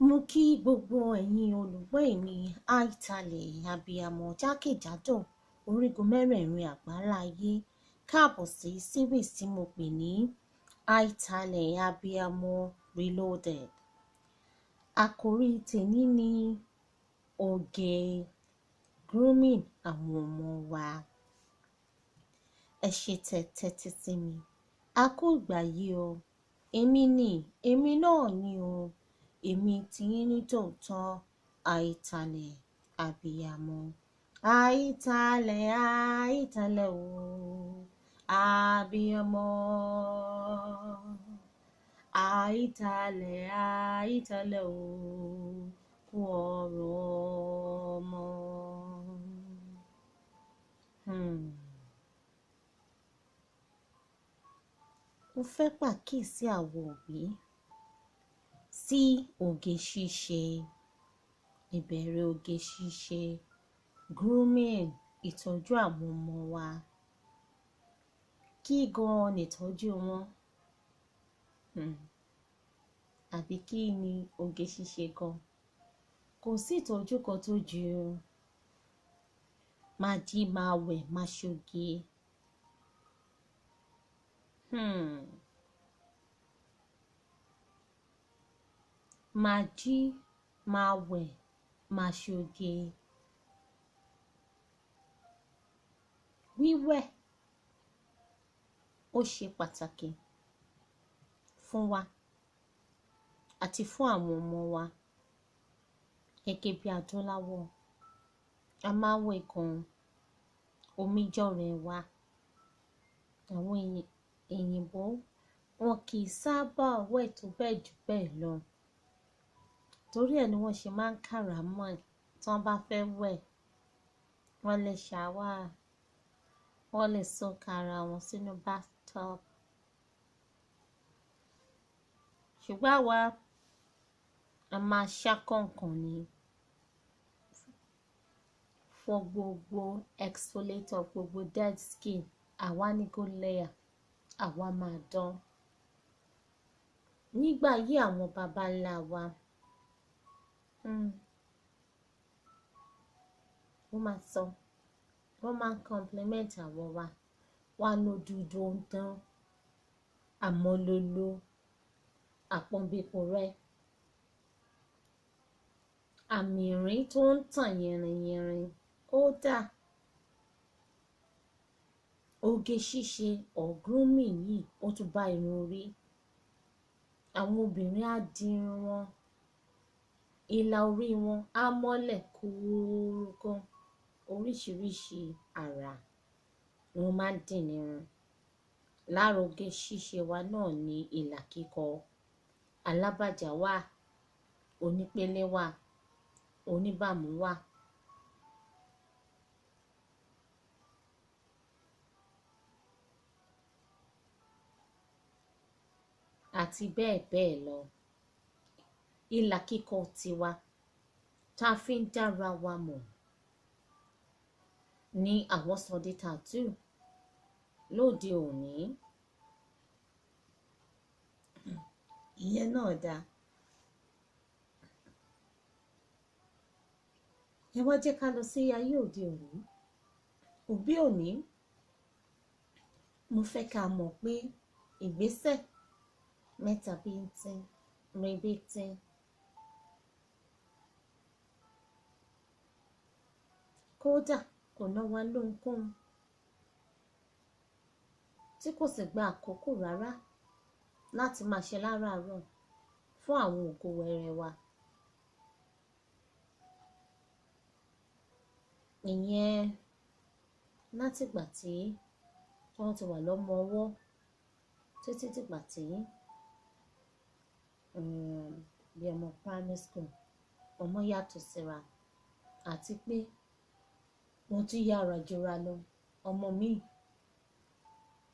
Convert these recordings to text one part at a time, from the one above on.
Mo kí gbogbo ẹ̀yin olùgbọ́ èmi Àìtalẹ̀ Abiyamọ jákèjádò orígun mẹ́rẹ̀ẹ̀rin àgbáláyé. Káàbọ̀ sí series tí mo pè ní Àìtalẹ̀ Abiyamọ Reloaded. Àkòrí tèmi ní oge grooming àwọn ọmọ wa. Ẹ ṣé tẹ́ tẹ́tí sí mi. A kú ìgbà yìí o. Èmi ni, èmi náà ni o. Èmi tiyín ní tòótọ́ Àìtalẹ̀ Abiyamọ. Àìtalẹ̀, Àìtalẹ̀ o. Abiyamọ. Àìtalẹ̀, Àìtalẹ̀ o. Kú ọ̀rọ̀ ọmọ. Mo fẹ́ pàkíyèsí àwọn òbí sí oge ṣíṣe, ìbẹ̀rẹ̀ oge ṣíṣe, grooming, ìtọ́jú àwọn ọmọ wa. Kí gan-an ni ìtọ́jú wọn? Àbí kí ni oge ṣíṣe gan? Kò sí ìtọ́jú kan tó ju máa jí, máa wẹ̀, máa ṣoge. Máa jí, máa wẹ̀, máa ṣoge. Wíwẹ̀ ó ṣe pàtàkì fún wa àti fún àwọn ọmọ wa. Gẹ́gẹ́ bí adúláwọ̀, a máa ń wẹ̀ gan. Omi jọ̀rẹ̀ wa. Àwọn òyìnbó wọn kì í sábà wẹ̀ tó bẹ́ẹ̀ jù bẹ́ẹ̀ lọ. Torí ẹ ni wọ́n ṣe máa ń kàràmọ́ tí wọ́n bá fẹ́ wẹ̀. Wọ́n lè shower, wọ́n lè soak ara wọn sínú bathtub. Ṣùgbọ́n àwa, a máa ṣá kànkàn ni. Fọ gbogbo exfoliator, gbogbo dead skin, àwa ní good layer, àwa máa dán. Nígbà ayé àwọn baba ńlá wa, wọ́n máa sọ, wọ́n máa ń compliment àwọ̀ wa. Wọ́n á ní dúdú ń dán, àmọ́lólo, àpọ́nbépo rẹ́. Àmì ìrìn tó ń tàn yìnrìnyìnrìn kódà. Oge ṣíṣe or grooming yìí ó tún bá irun orí. Àwọn obìnrin á di irun wọn, ìlà orí wọn á mọ́lẹ̀ kúrúkú. Oríṣiríṣi àrà ni wọ́n máa ń dì nírun. Lára oge ṣíṣe wa náà ni ìlà kíkọ. Alábàjá wà, onípele wà, oníbàmú wà. Àti bẹ́ẹ̀ bẹ́ẹ̀ lọ. Ìlà kíkọ tiwa tá fi ń dára wa mọ̀ ní àwọn sọ di tattoo lóde òní. Ìyẹn náà dá. Ẹ wá jẹ́ ká lọ sí ayé òde òní. Òbí òní, mo fẹ́ ká mọ̀ pé ìgbésẹ̀ mẹ́ta bíntín, ribítín. Kódà kò ná wa lóhunkóhun tí kò sì gba àkókò rárá láti máa ṣe láràárọ̀ fún àwọn ògo wẹrẹ wa. Ìyẹn láti ìgbà tí wọ́n ti wà lọ́mọ ọwọ́ títí dìgbà tí bí ọmọ primary school, ọmọ yàtọ̀ síra àti pé wọ́n tún yára jura lọ. Ọmọ mi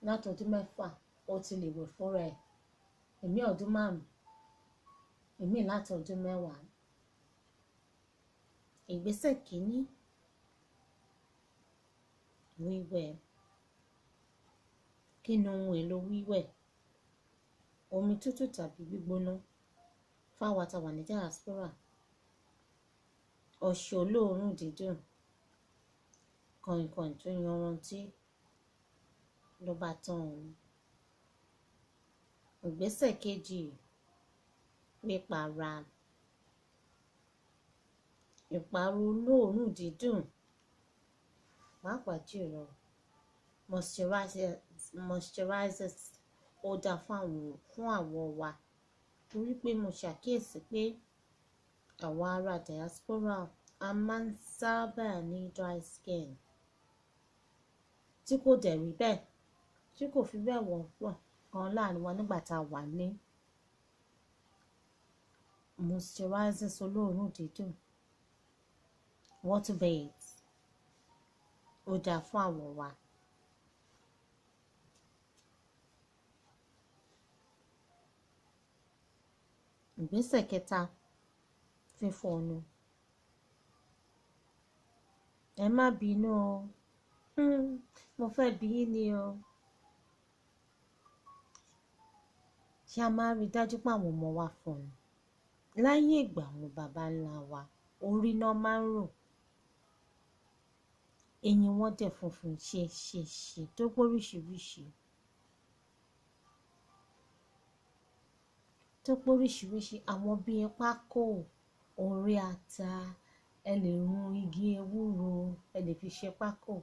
láti ọdún mẹ́fà ó ti lè wẹ̀ fúnra ẹ̀, èmi ọdún márùn-ún, èmi láti ọdún mẹ́wàá. Ìgbésẹ̀ kìíní, wíwẹ̀. Kí ni ohun èlò wíwẹ̀? Omi tútù tàbí gbígbóná. Fáwa tá wà ní diaspora, ọṣẹ olóòórùn dídùn, kànìnkànìn tó yanrantí ló bá tán o. Ìgbésẹ̀ kejì, pípara. Ìpara olóòórùn dídùn, pàápàá jùlọ moisturizers, ó dáa fún àwọ̀ wa, torí pé mo ṣàkíyèsí pé àwọn ará diaspora a máa ń sábà ní dry skin, tí kò dẹ̀ rí bẹ́ẹ̀, tí kò fi bẹ́ẹ̀ wọ́pọ̀ kan láàrin wa nígbà tá a wà ní. Moisturizers olóòórùn dídùn, water baths, ó dáa fún àwọ̀ wa. Ìgbésẹ̀ kẹta, fífọnu. Ẹ má bínú o, mo fẹ́ bi yín ni o. Ṣé a máa rí dájú pé àwọn ọmọ wa fọnu? Láyé ìgbà àwọn baba ńlá wa, orí náà máa ń rò, eyín wọn dẹ̀ funfun ṣe ṣe ṣe tó póríṣiríṣi. Tó póríṣiríṣi, àwọn bíi pákó, orí ata, ẹ lè run igi ewúro, ẹ lè fi ṣe pákó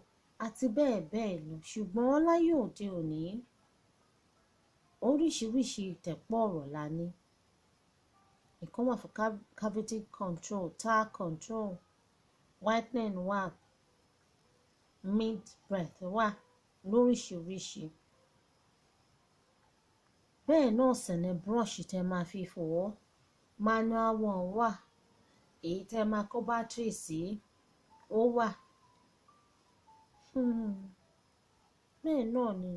àti bẹ́ẹ̀ bẹ́ẹ̀ lọ. Ṣùgbọ́n láyé òde òní, oríṣiríṣi ìtẹ̀pọ̀ ọ̀rọ̀ la ní. Ìkan wà fún cavity control, tar control, whitening wà, mint breath wà lóríṣiríṣi. Bẹ́ẹ̀ náà sì ni brush tẹ máa fi fọ̀, manual one wà, èyí tẹ máa kó bátìrì sí, ó wà. Bẹ́ẹ̀ náà ni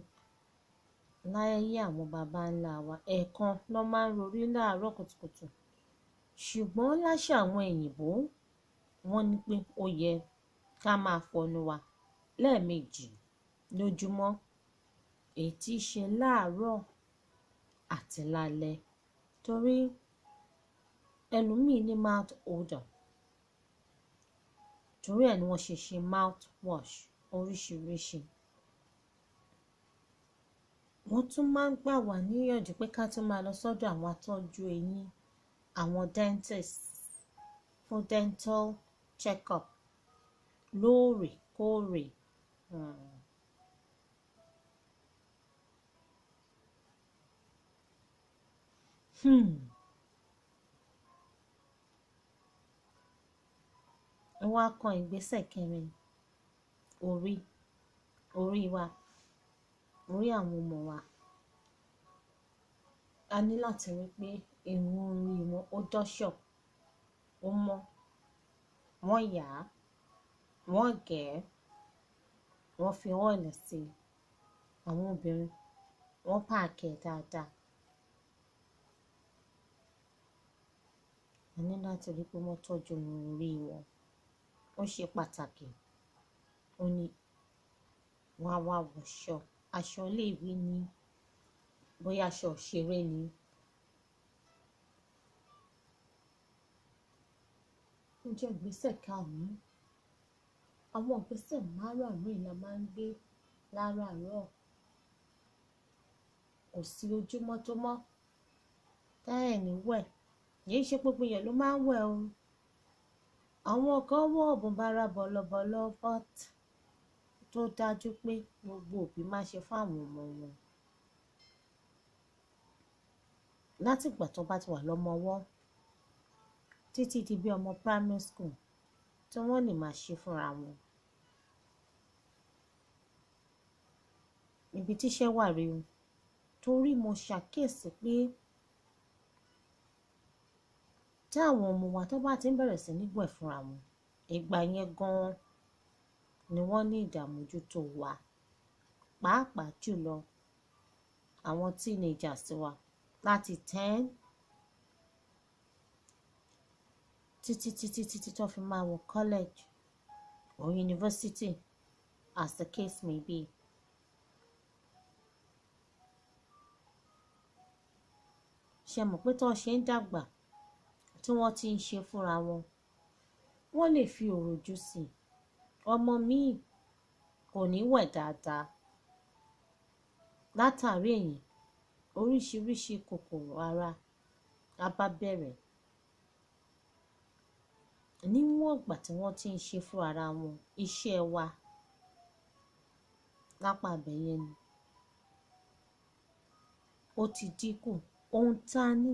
láyé àwọn baba ńlá wa, ẹ̀ẹ̀kan ló máa ń rorí láàárọ̀ kùtùkùtù. Ṣùgbọ́n láṣà àwọn òyìnbó, wọ́n ní pé ó yẹ ká máa fọnu wa lẹ́ẹ̀mejì lójúmọ́, èyí tí í ṣe láàárọ̀ àti lálẹ́, torí ẹlòmíì ní mouth odor. Torí ẹ̀ ni wọ́n ṣe ṣe mouthwash oríṣiríṣi. Wọ́n tún máa ń gbà wá níyànjú pé ká tún máa lọ sọ́dọ̀ àwọn atọ́jú eyín, àwọn dentist, fún dental check-up lóòrèkóòrè. Wọ́n á kan ìgbésẹ̀ kẹrin, orí, orí wa, orí àwọn ọmọ wa. A ní láti rí pé irun orí wọn ó dọ́ṣọ̀, ó mọ́, wọ́n yà á, wọ́n gẹ̀ ẹ́, wọ́n fi ọ́ìlì sí i. Àwọn obìnrin, wọ́n páàkì ẹ̀ dáadáa. A ní láti rí pé wọ́n tọ́jú irun orí wọn. Ó ṣe pàtàkì. Ó ní wọ́n á wá wọṣọ, aṣọ iléèwé ni, bóyá aṣọ ìṣeré ni. Ó jẹ́ ìgbésẹ̀ karùn-ún. Àwọn ìgbésẹ̀ márààrún yìí la máa ń gbé láràárọ̀. Kò sí ojúmọ́ tó mọ́ tá ẹ̀ ní wẹ̀. Kì í ṣe gbogbo èèyàn ló máa ń wẹ̀ o. Àwọn kan wọ̀ ọ̀bùn bara bọ̀lọ̀bọ̀lọ̀, but tó dájú pé gbogbo òbí máa ṣe fún àwọn ọmọ wọn. Láti ìgbà tó bá ti wà lọ́mọ ọwọ́ títí di bí ọmọ primary school tí wọ́n lè máa ṣe fúnra wọn. Ibi tíṣẹ́ wà rèé o, torí mo ṣàkíyèsí pé tí àwọn ọmọ wa tó bá ti ń bẹ̀rẹ̀ sí ní wẹ̀ fúnra wọn, ìgbà yẹn gan-an ni wọ́n ní ìdàmójútó wa, pàápàá jùlọ àwọn teenagers wa láti 10 títí títí títí tó fi máa wọ college or university, as the case may be. Ṣé mọ̀ pé tó ṣe ń dàgbà, tí wọ́n ti ń ṣe fúnra wọn, wọ́n lè fi òròjú sí i. Ọmọ míì kò ní wẹ̀ dáadáa. Látàrí èyí, oríṣiríṣi kòkòrò ara á bá bẹ̀rẹ̀. Níwọ̀n ìgbà tí wọ́n ti ń ṣe fún ara wọn, iṣẹ́ wa lápá ibẹ̀yẹn ni ó ti dínkù. Ohun tá a ní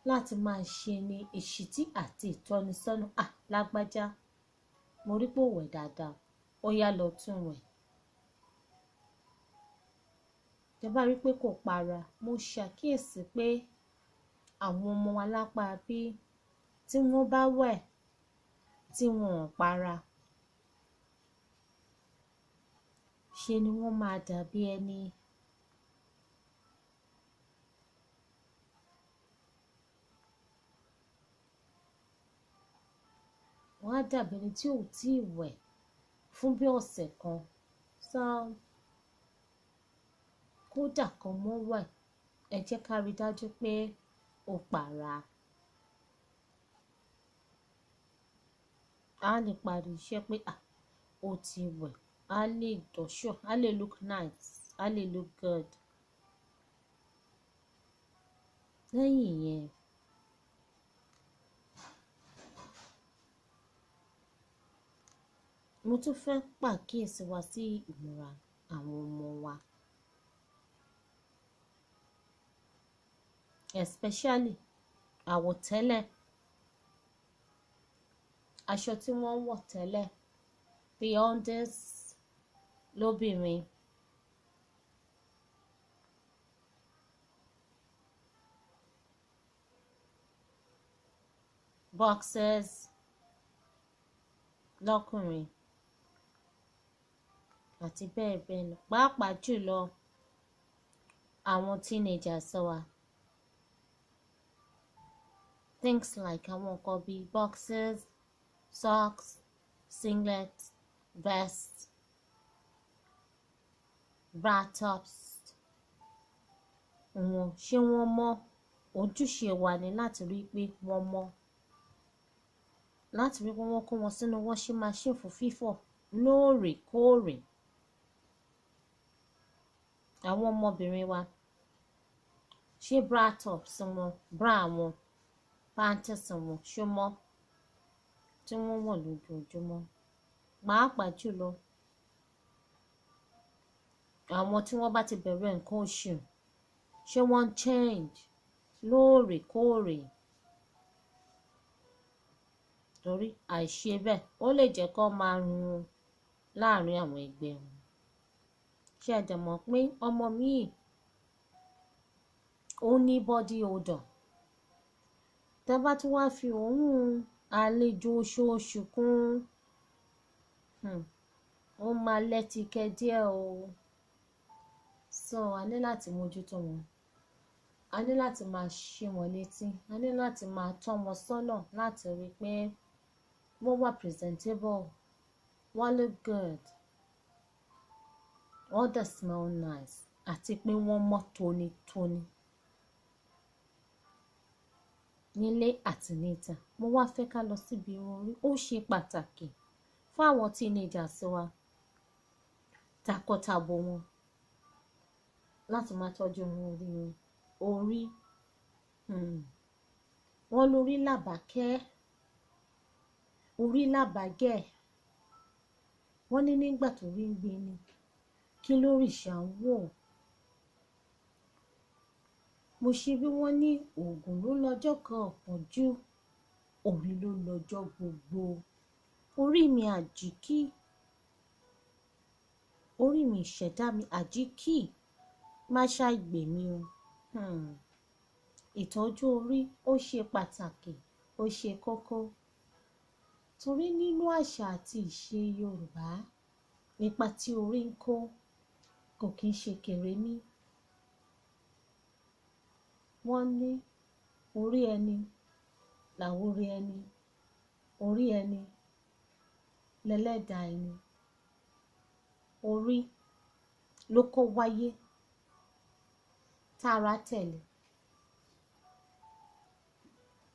láti máa ṣe ni ìṣítí àti ìtọ́nisọ́nà. À, lágbájá, mo rí pé ò wẹ̀ dáadáa, ó yá lọ tún wẹ̀. Tẹ bá rí pé kò para, mo ṣàkíyèsí pé àwọn ọmọ wa lápá bí tí wọ́n bá wẹ̀ tí wọn ò para, ṣe ni wọ́n máa dàbí ẹni wọ́n á dàbí ẹni tí ò tíì wẹ̀ fún bí ọ̀sẹ̀ kan. So kódà kan mọ́ wẹ̀, ẹ jẹ́ ká rí dájú pé ó para. A lè parí iṣẹ́ pé à, ó ti wẹ̀, a lè dọ̀ṣọ́, a lè look nice, a lè look good. Lẹ́yìn ìyẹn, mo tún fẹ́ pàkíyèsí wa sí ìmúra àwọn ọmọ wa. Especially àwọ̀tẹ́lẹ̀, aṣọ tí wọ́n ń wọ̀ tẹ́lẹ̀ bí undies lóbìnrin, boxers lọ́kùnrin àti bẹ́ẹ̀ bẹ́ẹ̀ lọ. Pàápàá jùlọ àwọn teenagers wa. Things like àwọn nǹkan bíi boxers, socks, singlets, vests, bra tops. Wọ́n ṣé wọ́n mọ́? Ojúṣe wa ni láti rí pé wọ́n mọ́. Láti rí pé wọ́n kó wọn sínú washing machine fún fífọ̀ lóòrèkóòrè. Àwọn ọmọbìnrin wa, ṣé bra tops wọn, bra wọn, panties wọn ṣó mọ́ tí wọ́n wọ̀ lójoojúmọ́? Pàápàá jùlọ àwọn tí wọ́n bá ti bẹ̀rẹ̀ nǹkan oṣù, ṣé wọ́n ń change lóòrèkóòrè? Torí àìṣe bẹ́ẹ̀ ó lè jẹ́ kó máa run láàárín àwọn ẹgbẹ́ wọn. Ṣé ẹ dẹ̀ mọ̀ pé ọmọ míì ó ní body odor? Tẹ bá tún wá fi òórùn àlejò oṣooṣù kún, ó máa lẹ́tíkẹ́ díẹ̀ o. So a ní láti mójútó wọn. A ní láti máa ṣí wọn létí. A ní láti máa tọ́ wọn sọ́nà láti rí pé wọ́n wà presentable, wọ́n look good, wọ́n dẹ̀ smell nice àti pé wọ́n mọ́ tónítóní nílé àti níta. Mo wá fẹ́ ká lọ síbi irun orí. Ó ṣe pàtàkì fún àwọn teenagers wa, takọtabo wọn láti máa tọ́jú irun orí wọn. Orí, wọ́n lórí làbákẹ́, orí làbágẹ̀. Wọ́n ní nígbà tó rí ń gbé ni, kí lóríṣà ń wò? Mo ṣe bí wọ́n ní òògùn ló lọ́jọ́ kan ọ̀pọ̀jù, orí ló lọ́jọ́ gbogbo. Orí mi àjíkí, orí mi ìṣẹ̀dá mi àjíkí, má ṣàìgbè mí o. Ìtọ́jú orí ó ṣe pàtàkì, ó ṣe kókó. Torí nínú àṣà àti ìṣe Yorùbá, ipa tí orí ń kó kò kín ṣe kèremí. Wọ́n ní orí ẹni làwúre ẹni, orí ẹni lẹlẹ́dàá ẹni. Orí ló kó wáyé tára tẹ̀lé.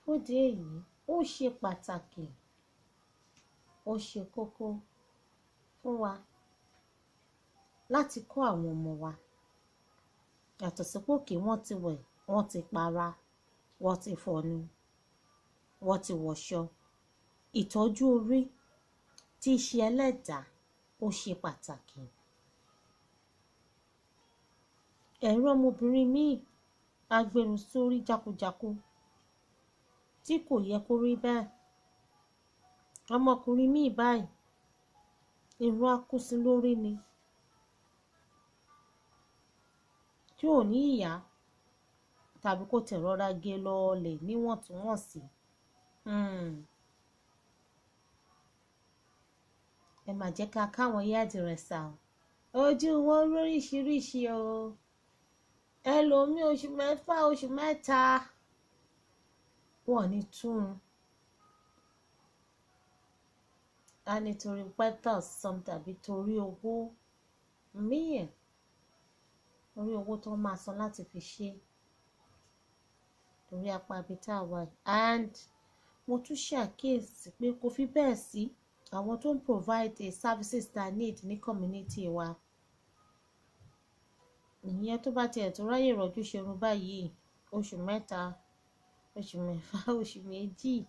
Fúndìí èyí, ó ṣe pàtàkì, ó ṣe kókó fún wa láti kọ́ àwọn ọmọ wa. Yàtọ̀ sí pé okay, wọ́n ti wẹ̀, wọ́n ti para, wọ́n ti fọnu, wọ́n ti wọṣọ. Ìtọ́jú orí tí í ṣe ẹlẹ́dàá, ó ṣe pàtàkì. Ẹ̀rọ ọmọbìnrin míì á gbérun sórí jákujáku tí kò yẹ kó rí bẹ́ẹ̀. Ọmọkùnrin míì báyìí, irun á kú sí lórí ni, tí ò ní ìyá tàbí kó tẹ̀ rọra gé lọlẹ̀ níwọ̀ntúnwọ̀nsì. Ẹ má jẹ́ ká káwọn hairdresser o. Ojú wọn lóríṣiríṣi o. Ẹlòmíì oṣù 6, oṣù 3, wọn ò ní tún un. A ní torí pẹ́tà some tàbí torí owó míì, torí owó tó máa san láti fi ṣe, torí apá ibi tá a wà. And mo tún ṣàkíyèsí pé kò fi bẹ́ẹ̀ sí àwọn tó ń provide the services that need ní community wa. Ìyẹn tó bá tiẹ̀ tó ráyè rọjú ṣerun báyìí, oṣù 3, oṣù 6, oṣù 2,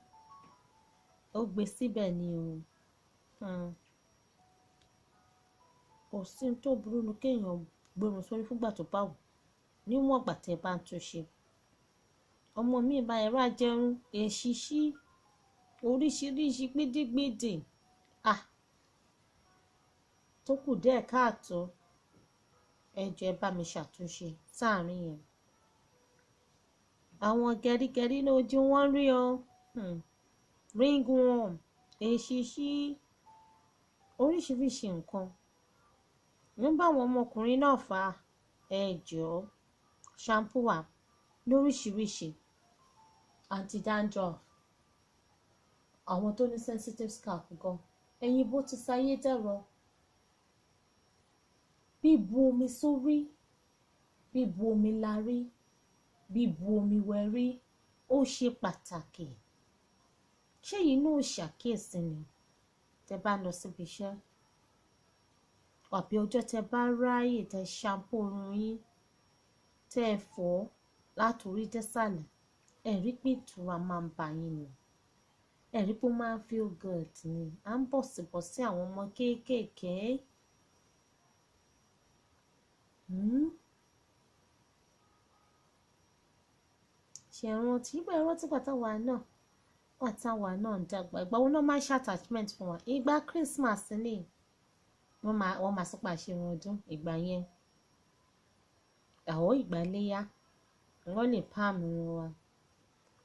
ó gbé síbẹ̀ ni o. Kò sí ohun tó burú nu kéèyàn gbérun sórí fúngbà tó bá wù, níwọ̀n ìgbà tí ẹ bá ń tún ṣe. Ọmọ mi bá ẹ̀rọ ajẹrun, èṣíṣí, oríṣiríṣi gbídígbídì, tó kù díẹ̀ káàtó. Ẹ jọ̀ọ́ ẹ bá mi ṣàtúnṣe sáàárín yẹn. Àwọn gẹrígẹrí ní ojú wọn rí o. Ringworm, èṣíṣí, oríṣiríṣi nǹkan. Ló ń bá àwọn ọmọkùnrin náà fà. Ẹ jọ̀ọ́, shampoo wà lóríṣiríṣi, anti-dandruff, àwọn tó ní sensitive scalp gan. Ẹ̀yin bó ti sáyé dẹ̀rọ. Bíbu omi sórí, bíbu omi larí, bíbu omi wẹrí, ó ṣe pàtàkì. Ṣé èyí náà ò ṣàkíyèsí ni? Tẹ bá lọ síbi iṣẹ́, àbí ọjọ́ tẹ bá ráyè tẹ shampoo irun yín, tẹ fọ̀ látorí dẹ́sàlẹ̀, ẹ rí pé ìtura máa ń bá yín ni. Ẹ rí pé ó máa ń feel good ni. À ń bọ̀sibọ̀sí àwọn ọmọ kéékèèké. Ṣé ẹ rántí? Ìgbà ẹ rántí pàtàwà náà ń dàgbà. Ìgbà wo náà máa ń ṣe attachment fún wa? Ìgbà Christmas ni. Wọ́n máa sọ pé àṣẹ irun ọdún ìgbà yẹn. Àwọn ìgbà iléyá, wọ́n lè palm irun wa.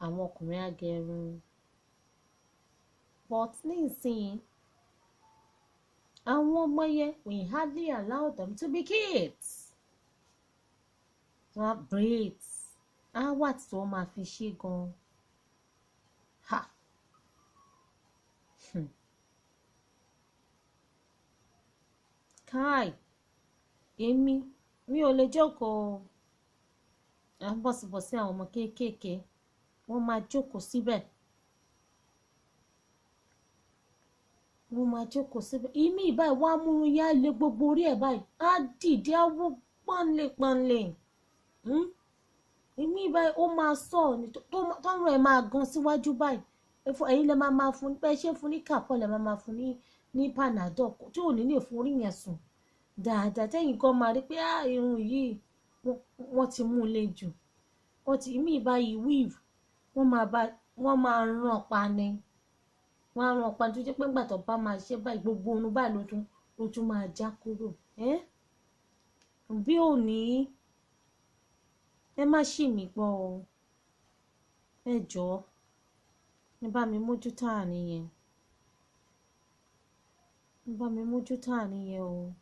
Àwọn ọkùnrin á gẹrun. But nísìnyí, àwọn ọmọ yẹn, we hardly allow them to be kids. Wọ́n á braids. Á wà tí wọ́n máa fi ṣe gan. Ha! Kai, èmi, mi ò lè jókòó. À ń bọ̀sibọ̀sí àwọn ọmọ kéékèèké, wọ́n máa jókòó síbẹ̀. Wọ́n máa jókòó síbẹ̀. Ìmí báyìí wọ́n á múrun yá lé gbogbo orí ẹ̀ báyìí. Á dìde, á wú pọ́nlé pọ́nlé. Ìmí báyìí ó máa sọ̀ ní tọ́run ẹ̀ máa gan síwájú báyìí. Ẹ̀yin lẹ máa máa fún, bẹ́ẹ̀ ṣe fún ní Calpol lẹ máa máa fún ní Panadol tí ò ní lè fún orí yẹn sùn dáadáa. Tẹ́yìn gan máa rí pé, irun yìí wọ́n ti mú le jù. Wọ́n ti, ìmí báyìí weave, wọ́n máa rán pa ni. Wọ́n á rán pa tó jẹ́ pé nígbà tó bá máa ṣe báyìí, gbogbo irun báyìí ló tún máa já kúrò. Bí ò ní, ẹ má ṣì mí gbọ́ o. Ẹ jọ̀ọ́, ẹ bá mi mójútó àárín yẹn. Ẹ bá mi mójútó àárín yẹn o.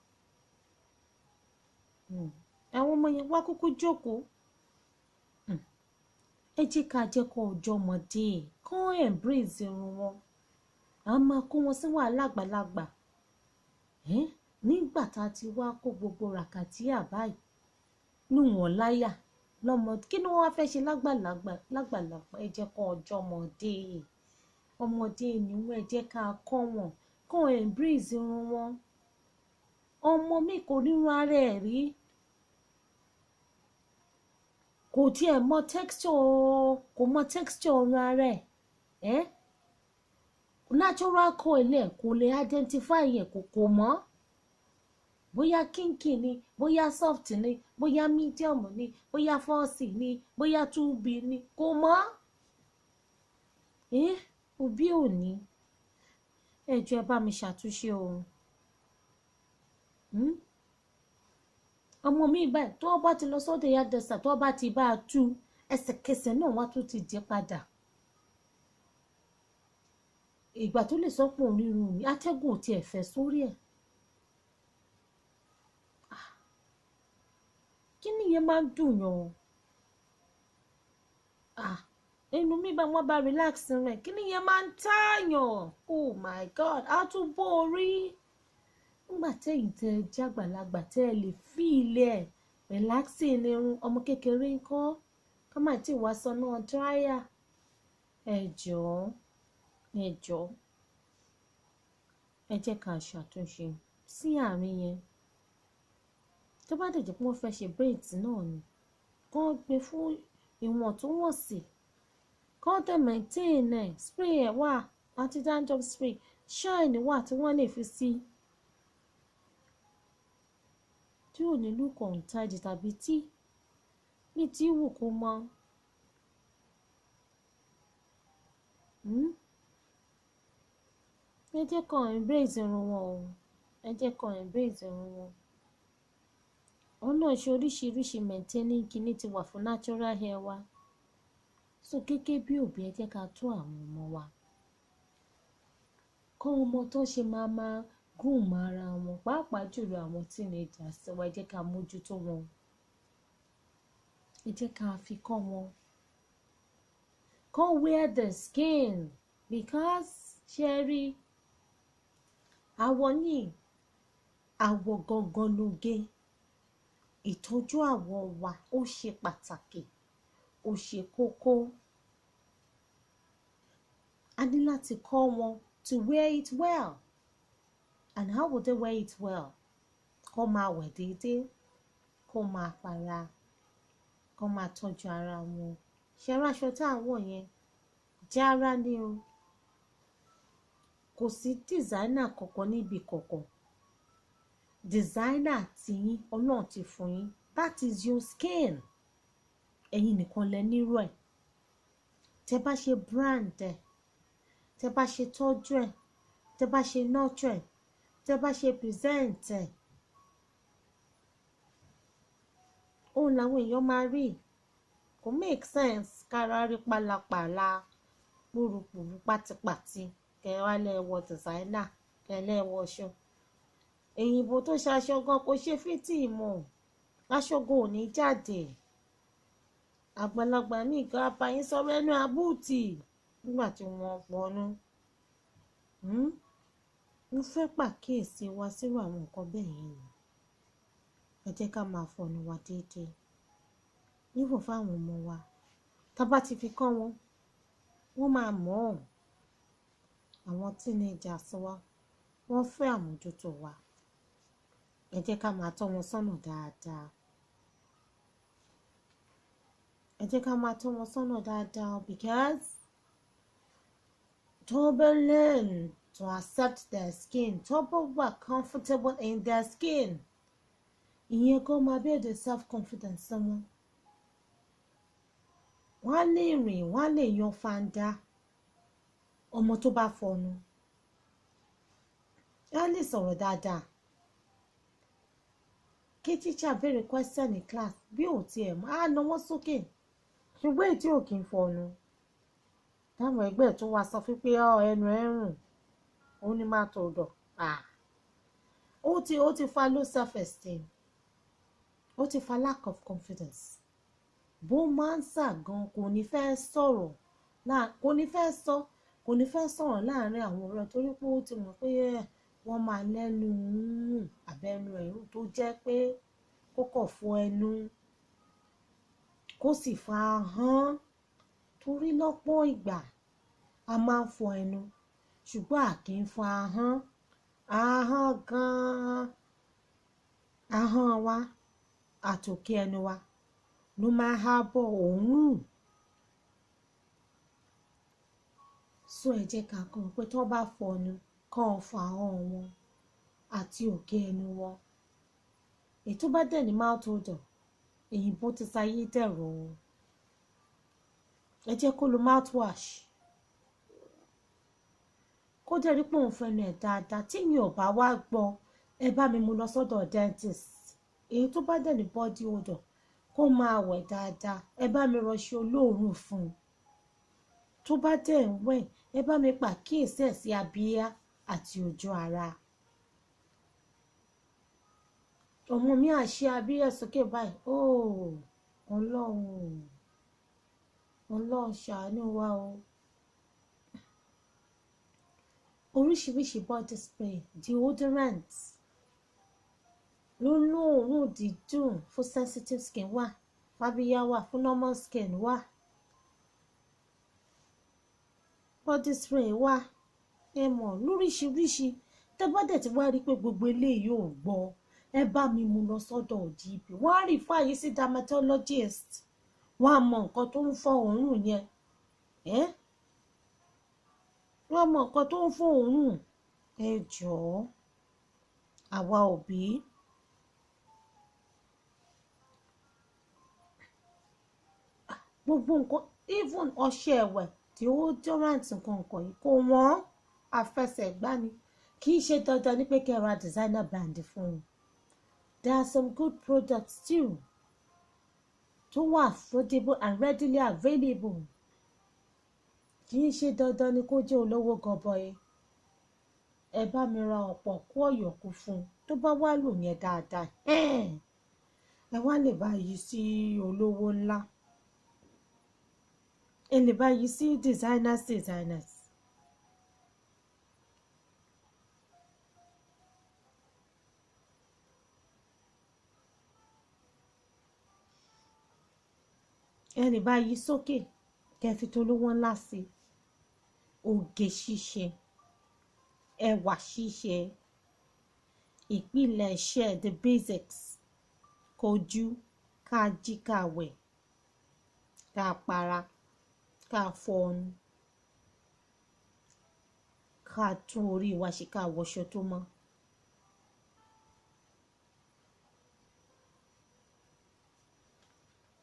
Àwọn ọmọ yẹn wá kúkú jókòó. Ẹ jẹ́ ká jẹ́ kó ọjọ́ ọmọdé kán embrace irun wọn. A máa kó wọn sí wàhálà àgbàlagbà. Nígbà tá a ti wá kó gbogbo ràkàtíà báyìí, nù wọ́n láyà. Lọ́mọ, kí ni wọ́n wá fẹ́ ṣe lágbàlagbà lágbàlagbà? Ẹ jẹ́ kó ọjọ́ ọmọdé, ọmọdé ni wọ́n. Ẹ jẹ́ ká kọ́ wọn kó embrace irun wọn. Ọmọ mi kò rírun ara ẹ̀ rí, kò tiẹ̀ mọ texture, kò mọ texture ọrùn ara ẹ̀. Ẹ́ natural coil ẹ̀, kò lè identify ẹ̀, kò mọ̀ bóyá kinky ni, bóyá soft ni, bóyá medium ni, bóyá 4C ni, bóyá 2B ni, kò mọ̀. Ẹ́ òbí ò ní, ẹ jọ̀ọ́, ẹ bá mi ṣàtúnṣe o. Ọmọ mi báyìí, tó bá ti lọ sọ́dọ̀ hairdresser, tó bá ti bá a tú, ẹsẹ̀kẹsẹ̀ náà wá tún ti dé padà. Ìgbà tó lè sọ pé òun rírun mi, atẹ́gùn ò tiẹ̀ fẹ́ sórí ẹ̀. Ah, kí nìyẹn máa ń dùn yàn? Ah, inú mi bá wọn bá relax rẹ̀, kí nìyẹn máa ń tààyàn. Oh my God, á tún bó orí nígbà tẹ́yìn tẹ́ ẹ jágbàlagbà, tẹ́ ẹ lè fi ilẹ̀ ẹ̀ relaxing irun ọmọ kékeré ńkọ́? Ká má tí wàá sọ náà dryer. Ẹ jọ̀ọ́, ẹ jọ̀ọ́, ẹ jẹ́ ká ṣàtúnṣe sí àárín yẹn. Tó bá dẹ̀ jẹ́ pé wọ́n fẹ́ ṣe braids náà ni, kán gbé fún ìwọ̀ntúnwọ̀nsì, kán dẹ̀ maintain ẹ̀. Spray ẹ̀ wà, anti-dandruff spray, shine wà tí wọ́n lè fi sí tí ò ní look untidy tàbí tí ní tí wù kó mọ́. Ẹ jẹ́ kán embrace irun wọn o, ẹ jẹ́ kán embrace irun wọn. Òun náà ṣe oríṣiríṣi maintaining kinní ti wà fún natural hair wa. So gẹ́gẹ́ bí òbí, ẹ jẹ́ ká tó àwọn ọmọ wa, kọ́ ọmọ tó ṣe máa máa groom ara wọn, pàápàá jùlọ àwọn teenagers wa. Ẹ jẹ́ ká mójútó wọn, ẹ jẹ́ ká fi kọ́ wọn kọ́ wear the skin, because ṣe rí àwọ̀ ní àwọ̀ gangan lóge. Ìtọ́jú àwọ̀ wa, ó ṣe pàtàkì, ó ṣe kókó. A ní láti kọ́ wọn to wear it well. And how would they wear it well? Kó máa wẹ̀ déédéé, kó máa para, kó máa tọ́jú ara wọn. Ṣe aṣọ tá à ń wọ̀ yẹn, jára ni o. Kò sí designer kankan níbi kankan. Designer tiyín, Ọlọ́run ti fún yín. That is your skin. Ẹ̀yin nìkan lẹ nírú ẹ̀. Tẹ bá ṣe brand ẹ̀, tẹ bá ṣe tọ́jú ẹ̀, tẹ bá ṣe nurture ẹ̀, tẹ bá ṣe present ẹ̀, òun làwọn èèyàn máa rí. Kò make sense kára rí pálapàla, púrupùru, pátípátí, kẹ wá lẹ wọ designer, kẹ lẹ wọṣọ èyìnbó tó ṣaṣọ gan kò ṣe fítì mọ́, aṣọ gan ò ní jáde. Àgbàlagbà míì gan abayín sọ̀rọ̀, ẹnu àbúùtì nígbà tí wọ́n wọnú. Mo fẹ́ pàkíyèsí wa sírò àwọn nǹkan bẹ́ẹ̀ yẹn ni. Ẹ jẹ́ ká máa fọnu wa déédéé níwò fáwọn ọmọ wa. Tá bá ti fi kọ́ wọn, wọ́n máa mọ̀ ọ́n. Àwọn teenagers wa, wọ́n fẹ́ àmójútó wa. Ẹ jẹ́ ká máa tọ́ wọn sọ́nà dáadáa. Ẹ jẹ́ ká máa tọ́ wọn sọ́nà dáadáa, because tó bá learn to accept their skin, tó bá wà comfortable in their skin, ìyẹn gan máa build self confidence wọn. Wọ́n á lè rìn, wọ́n á lè yan fanda. Ọmọ tó bá fọnu á lè sọ̀rọ̀ dáadáa. Kí teacher béèrè question ní class, bí ò tiẹ̀ mọ̀, á nawọ́ sókè. Ṣùgbọ́n èyí tí ò kí ń fọnu, táwọn ẹgbẹ́ ẹ̀ tó wá sọ fún pé ọ ẹnu ẹ̀ rùn, ó ní má tó dọ̀. Ó ti fa low self esteem, ó ti fa lack of confidence. Bó máa ń sà gan, kò ní fẹ́ sọ̀rọ̀, kò ní fẹ́ sọ, kò ní fẹ́ sọ̀rọ̀ láàrin àwọn ọ̀rẹ́, torí pé ó ti mọ̀ pé wọ́n máa lẹ́nu àbẹ́nu ẹ̀rù, tó jẹ́ pé kó kọ̀ fọ ẹnu. Kó sì fọ ahọ́n, torí lọ́pọ̀ ìgbà a máa ń fọ ẹnu, ṣùgbọ́n a kì í fọ ahọ́n. Ahọ́n gan-an, ahọ́n wa àtòkè ẹnu wa ló máa ń hábọ̀ òórùn. So ẹ jẹ́ ká kàn pé tí wọ́n bá fọnu, kàn fọ ahọ́n wọn àti òkè ẹnu wọn. Èyí tó bá dẹ̀ ní mouth odor, òyìnbó ti sayé dẹ̀rọ̀ o. Ẹ jẹ́ kó lo mouthwash. Kó dẹ̀ rí pé òun fẹnu ẹ̀ dáadáa. Tí mi ò bá wá gbọ́, ẹ bá mi mú lọ sọ́dọ̀ dentist. Èyí tó bá dẹ̀ ní body odor, kó máa wẹ̀ dáadáa. Ẹ bá mi rọṣẹ olóòórùn fún un. Tó bá dẹ̀ ń wẹ̀, ẹ bá mi pàkíyèsí ẹ̀ sí abíyá àti ojú ara. Ọmọ mi á ṣe abíyá sókè báyìí. Oh, Ọlọ́run, Ọlọ́run ṣàánú wa o. Oríṣiríṣi body spray, deodorant ló lóòórùn dídùn fún sensitive skin wà, fábíyá wà, fún normal skin wà. Body spray wà, ẹ mọ̀ lóríṣiríṣi. Tẹ́ bá dẹ̀ ti wá rí pé gbogbo eléyìí ò gbọ́, ẹ bá mi mú lọ sọ́dọ̀ GP. Wọ́n á refer yín sí dermatologist. Wọ́n á mọ nǹkan tó ń fọ́ òórùn yẹn. Ẹ́, wọ́n á mọ nǹkan tó ń fọ́ òórùn. Ẹ jọ̀ọ́, àwa òbí, gbogbo nǹkan, even ọṣẹ ẹ̀wẹ̀, deodorant, nǹkan nǹkan yìí kò wọ́n, àfẹsẹ̀gbá ni. Kì í ṣe dandan ní pé kí ẹ ra designer brand fún un. There are some good products too tó wà affordable and readily available. Kì í ṣe dandan ní kó jẹ́ olówó gọbọi. Ẹ bá mi ra ọ̀pọ̀ kú ọ̀yọ̀kú fún un. Tó bá wá lò yẹn dáadáa, ẹ wá lè bá yí sí olówó ńlá. Ẹ lè bá yí sí designers designers. Ẹ lè bá yí sókè kẹ́ fi tolówó ńlá sí. Oge ṣíṣe, ẹwà ṣíṣe, ìpilẹ̀ṣẹ̀, the basics, kojú, ká jí, ká wẹ̀, ká para, ká fọnu, ká tún orí wa ṣe, ká wọṣọ tó mọ́.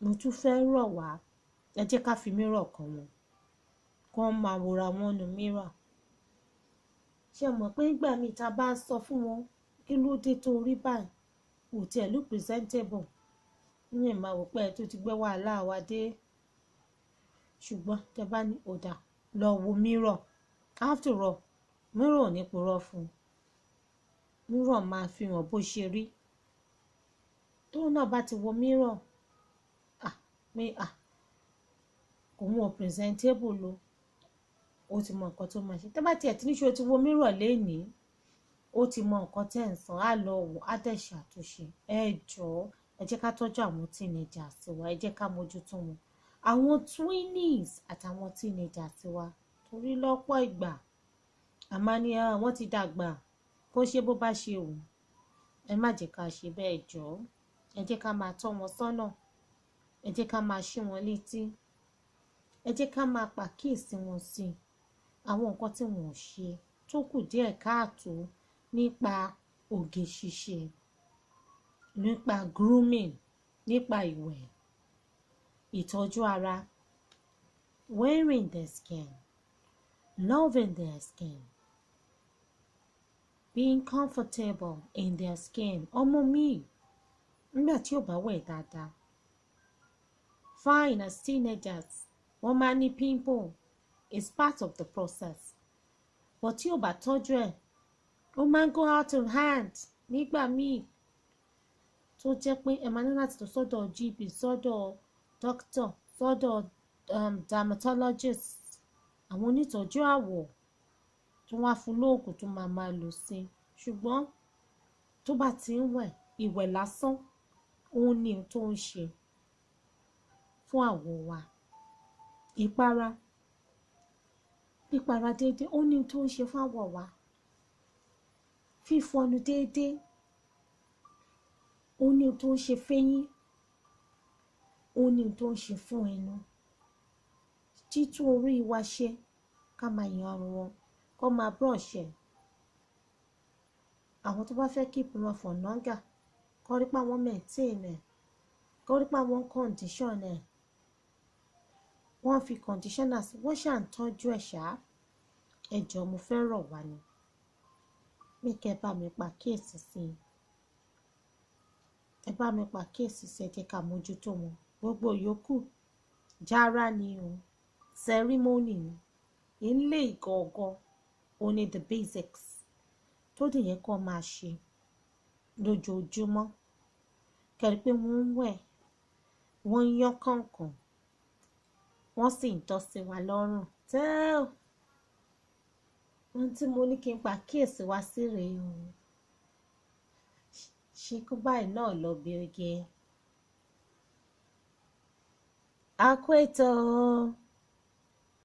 Mo tún fẹ́ rọ̀ wá, ẹ jẹ́ ká fi mirror kọ́ wọn, kó máa wòra wọn nínú mirror. Ṣé ẹ mọ̀ pé nígbà míì tí a bá sọ fún wọn, kí ló dé tó rí báyìí, kò tiẹ̀ look presentable. Ní ẹ̀ máa wò pé ẹ tó ti gbé wàhálà wa dé. Ṣùgbọ́n tẹ bá ní ó dáa, lọ wo mirror. After all, mirror ò ní purọ́ fún un. Mirror máa fi hàn bó ṣe rí. Tóun náà bá ti wo mirror, ah, pé ah, òun ò presentable o. Ó ti mọ nǹkan tó máa ṣe. Tẹ́ bá tiẹ̀ tí ní ṣe o ti wo mirror lénìí, ó ti mọ nǹkan tí ẹ̀ ń sọ, á lọ wò, á dẹ̀ ṣàtúnṣe. Ẹ jọ̀ọ́, ẹ jẹ́ ká tọ́jú àwọn teenagers wa, ẹ jẹ́ ká mójútó wọn. Àwọn tweenies àtàwọn teenagers wa, torí lọ́pọ̀ ìgbà a máa ní wọ́n ti dàgbà, kó ṣe bó bá ṣe wù. Ẹ má jẹ́ ká ṣe bẹ́ẹ̀, jọ̀ọ́. Ẹ jẹ́ ká máa tọ́ wọn sọ́nà. Ẹ jẹ́ ká máa ṣí wọn létí. Ẹ jẹ́ ká máa pàkíyèsí wọn sí àwọn nǹkan tí wọ́n ò ṣe tó kù díẹ̀ káàtó nípa oge ṣíṣe, nípa grooming, nípa ìwẹ̀, ìtọ́jú ara, wearing their skin, loving their skin, being comfortable in their skin. Ọmọ mi, nígbà tí ò bá wẹ̀ dáadáa, fine, as teenagers, wọ́n máa ní pimple, it's part of the process. But tí ò bá tọ́jú ẹ̀, ó máa ń go out of hand nígbà míì tó jẹ́ pé ẹ máa ní láti lọ sọ́dọ̀ GP, sọ́dọ̀ doctor, sọ́dọ̀ dermatologist, àwọn onítọ́jú àwọ̀ tó wá fún lóògùn tó máa máa lò sí. Ṣùgbọ́n tó bá ti ń wẹ̀, ìwẹ̀ lásán, òun ni ohun tó ń ṣe. Fún àwọ̀ wa. Ìpara, pípara déédéé, ó ní ohun tó ń ṣe fún àwọ̀ wa. Fífọnu déédéé, ó ní ohun tó ń ṣe féyín, ó ní ohun tó ń ṣe fún ẹnu. Títún orí wa ṣe, ká máa yan irun wọn, kó máa brush ẹ̀. Àwọn tó bá fẹ́ keep wọn for longer, kó rí pé àwọn maintain ẹ̀, kó rí pé àwọn condition ẹ̀, wọ́n fi conditioner sí, wọ́n ṣà ń tọ́jú ẹ̀ ṣá. Ẹ jọ̀ọ́, mo fẹ́ rọ̀ wá ni pé kẹ́ ẹ bá mi pa kíyèsí sí i. Ẹ bá mi pa kíyèsí sí, ẹ jẹ́ ká mójútó wọn. Gbogbo yòókù jára ni o, ceremony ni. Ilé ìgọ̀ọ̀gọ̀ ó ní the basics tó dì yẹ kó máa ṣe lójoojúmọ́. Kẹ́rí pé wọ́n ń wẹ̀, wọ́n ń yán kànkàn, wọ́n sì ń tọ́ sí wa lọ́rùn tẹ́. Ohun tí mo ní kí n pa kíyèsí wá sí rèé o. Ṣe kó báyìí náà lọ bí oge. A kú ètò.